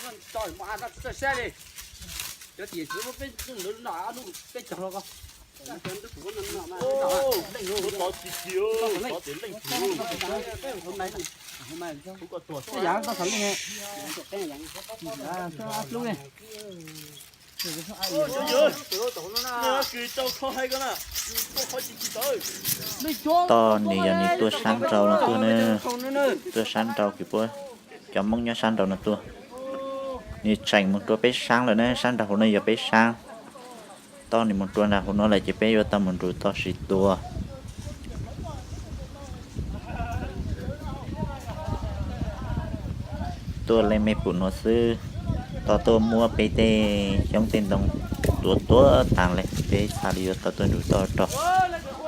Toj nws yog nws tuaj sab nraud no tuaj na, tuaj sab nraud kws puab cov Moob nyob sab nraud no tuaj. Nws tseem mus rua peb saab lawm na, sab nraud huv no yog peb saab. Toj nws mus rua nraud huv no lawm ces peb yuav tau mus nrug toj siv tua. Tuaj le mej pum nuav xwb, toj tuaj muab peb tej xyoob tej ntoo tua tuag taag le, peb txhaj le yuav tau tuaj nrug toj rog.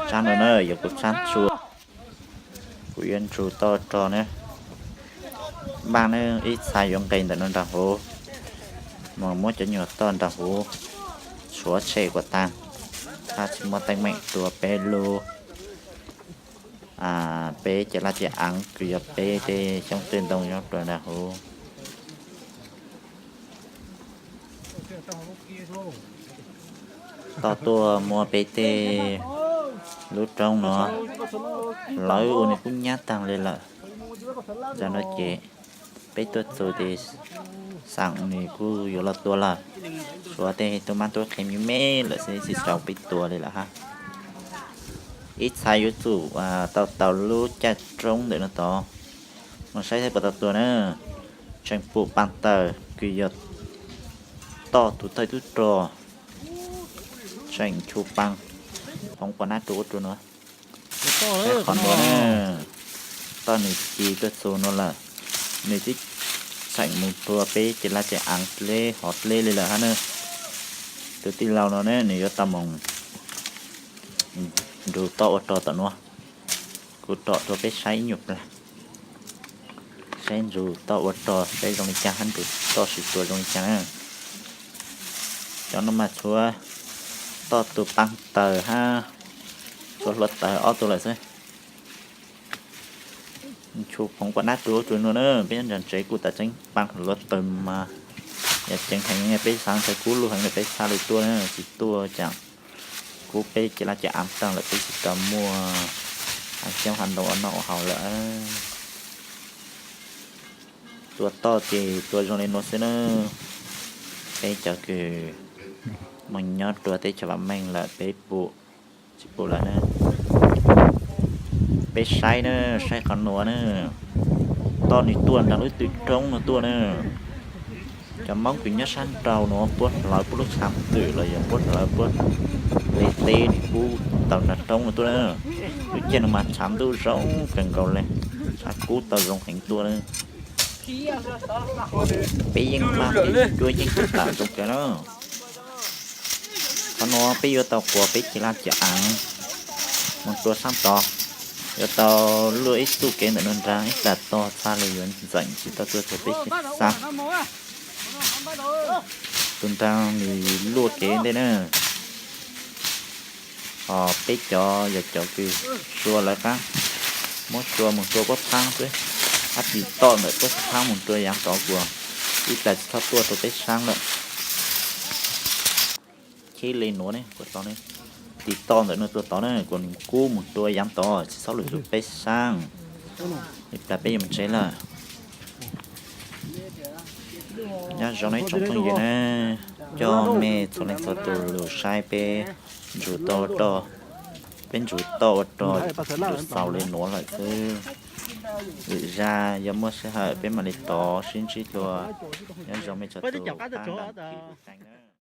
Tsaab nuav na yog kuv tsaab tsua, kuv yuav nrug toj rog na. Npaaj na, ib txha yuav nqes ntawm no nraag huv, moog muab cov nyuas toj nraag huv tshuav tshem kuas taag, txhaj tsi muaj teeb meem rua peb lub, peb ces laj ces aav kws yog peb tej xyoob tej ntoo nyob rua nraag huv. Toj tuaj muab peb tej lub roob nuav hlawv ua nws kub nyab taag le lawm. Zag nuav ces peb tuaj txug tes xaam nws kuj yuav luag tua lawm, tshuav tej tub mab tub qhe me me lawm xwb tsi tau peb tua li lawm hab. Ib txha yuav tsum tau tau lub caj roob ntawm no tod, moog saib saib puas tau tua na. Tseem pum paag tawm kws yog toj tug thawj tub rog, tseem nchu paag, phoov quas nab rua ua rua nuav. Saib qhov nuav na, toj nws ci tuaj txug nuav lawm, nws twb tseem mus rua peb ces laj ces aav dleb hov dleb li lawm hab na. Tus tij laug no ne nws yuav tau moog nrug toj ua rog tom nuav, kuv rom rua peb saib ib nyuag plag, saib nrug toj ua rog saib zoo li cas hab nrug toj siv tua zoo li cas na. Cov nuav mas tshuav toj tug paag tawm hab tshuav hluav taws ob tug lawm xwb. Nchu phoov quas nab rua ua rua nuav na, peb nyob nraag tsev kuj tas tseeb paag hluav taws mas yog ceev heev, peb xaav ntshai kub lug heev lawm peb txhaj le tuaj na, tsi tuaj cas kub peb ces laj ces aav taag lawm peb tsi tau muaj hav xyoob hav ntoo ua noj ua haus lawm. Tua toj ces tua zoo li nuav xwb na. Peb cov kws moog nyob rua teb chaws vam meej lawm peb pum tsi pum lawm na. Peb saib na, saib qhov nuav na, toj nws tuaj nraag lub tw roob nuav tuaj na. Cov Moob kws nyob sab nraud nuav puab hlawv puab lub tshav twm los yog puab hlawv puab le teb nws kub tau nraag roob nuav tuaj na. Lub caij nuav mas tshav ntuj zoo kawg nkaus le, tshav kub tau zoo heev tuaj na. Peb yeej maj peb cuab yeej tam zoo kawg na. Qhov nuav peb yuav tau quas peb ces laj ces aav moog rua saab tod, yuav tau luaj ib txuj kev ntawm nuav nraag ib plag tog txhaj le yuav ntxeem tsi tau tuaj rua peb xaab. Tus nraag nws luaj kev ntej na. Ho peb cov yog cov kws sua lawv qaab, muab sua moog rua puab txhaab xwb, hab tis toj ntawm puab txhaab moog rua yaav tod kuas ib plag tsi txhob tuaj rua peb saab lawm. Cheb le nuav ne, tis toj ntawm nuav tuaj tod na kuas nws kub moog rua yaav tod tsi txhob lug rua peb saab. Ib plag peb yuav moog tsev lawm. Nyob zoo nej tsoom phooj ywg na, coj mej txhua leej txhua tug lug saib peb ntsug toj ua rog, peb ntsug toj ua rog lug xaus le nuav lawm xwb. Lwm zaj yog muaj sij hawm peb mam li rov sib ntsib dlua. Nyob zoo mej txhua tug.